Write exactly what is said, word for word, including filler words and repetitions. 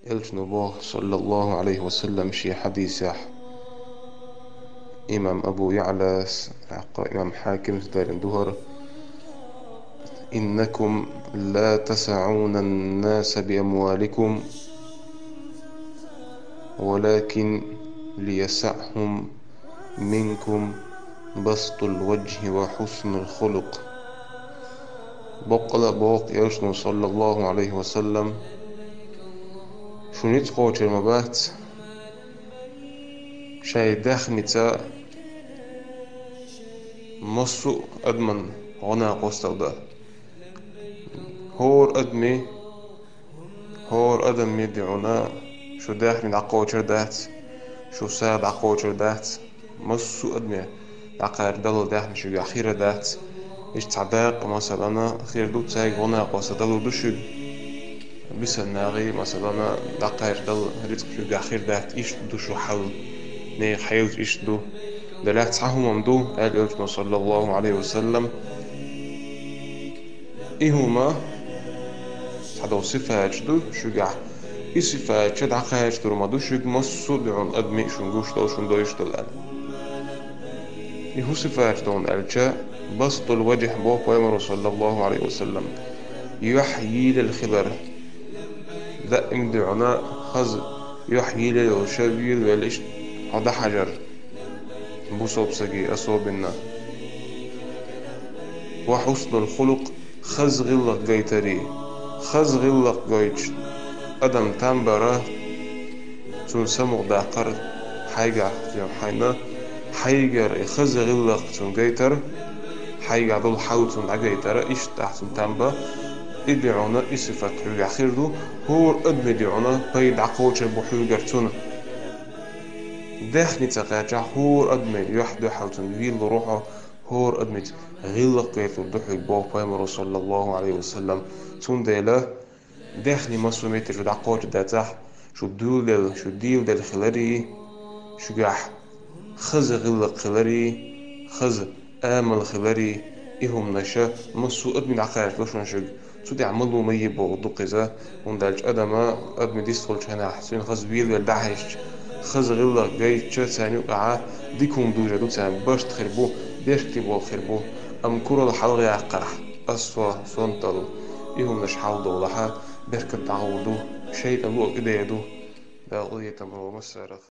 Элчано боху, саллаллаху Ӏалайхи ва саллам, шен хьадисехь, имам Абу Яълас, тӀаккха имам Хьакимс дарина духар: «Иннакум ла тасаӀуна ан-наса би амваликум, валакин лиясаӀхум минкум бастул важхӀи ва хьуснул хулукъ». Боккъала боху Элчано, саллаллаху Ӏалайхи ва саллам: «Шу ницкъ кхочур ма бац шайн даьхница массо а адаман гӀо-накъост дан». ХӀора адаме, хӀора адаме де хьуна шу даьхни дӀакхочур дац, шу сагӀа дӀакхочур дац, массо а адаме дӀакхача Далла даьхни шуьгахь хир дац. Иштта цхьа дакъа, масалана, хир ду, цаьрга гӀо-накъост далур ду шуьга. Бисина нахе, масалана, дӀакхача Далла рицкъ шуьгахь хир дац, иштта ду шу хьал. Нехан хьелаш иштта ду. Делахь цхьа хӀума ду, аьлла Элчано, саллаллаху Ӏалайхи ва саллам, и хӀума цхьадолу сифаташ ду шуьгахь. И сифаташ дӀакхачор ма ду шуьга массо а дуьхьал адамийн шуна гуш долу, шуна доьшуш долу аьлла. И хӀун сифаташ ду аьлча, бастул важхӀ боху пайхамаро, саллаллаху Ӏалайхи ва саллам, юьхь йийлалла хилар. Даим дуьхьал хаза юьхь йийлалла йолуш вела велла иштта хьо дӀахьажар. Бусалба стаге особенно. Ва хьуснул хулукъ, хаза гӀиллакх гайтарий. Хаза гӀиллакх гойтуш адам там бара, цунна самукъадаккхар хьайгахь, я хьайна, хьайгара и хаза гӀиллакх цунна гайтар, хьайгахь долу хьал цунна дӀагайтар, иштта ахь цунна там бан, и дуьхьал и сифат хьоьгахь хир ду, хӀора адаме дуьхьал пайда дӀакхочур бу хьоьгара цунна. Даьхни ца кхаьччахь, хӀора адаме юьхь дуьхьал цунна вийлалур ву хьо, хӀора адамаца гӀиллакх гайталур ду хьоьга боху пайхамаро, саллаллаху Ӏалайхи ва саллам. Цундела даьхни массо а метте шу дӀакхочур дацахь, шу дуьйладелла, шу дийладелла хиларий, шуьгахь хаза гӀиллакх хиларий, хаза амал хиларий, и хӀуманаш массо а адамийн дӀакхачалуш ду шуьга. Цу тӀехь ма ло, ма е бохург ду-кх иза, хӀунда аьлча адама, адаме дистхуьлучу хенахь, цуьнан хаза велавелла дӀахьаьжча, хаза гӀиллакх гайтча, царна юкъахь дика хӀума дужур ду царна, барт хир бу, беркате болу хир бу, амма куралла хьалхаяккхархь, ас, со, сонталла, и хӀуманаш хьалдолахь, беркат дӀагӀур ду, шайтӀан луъург тӀедер ду. Дала къинхетам бойла массарах.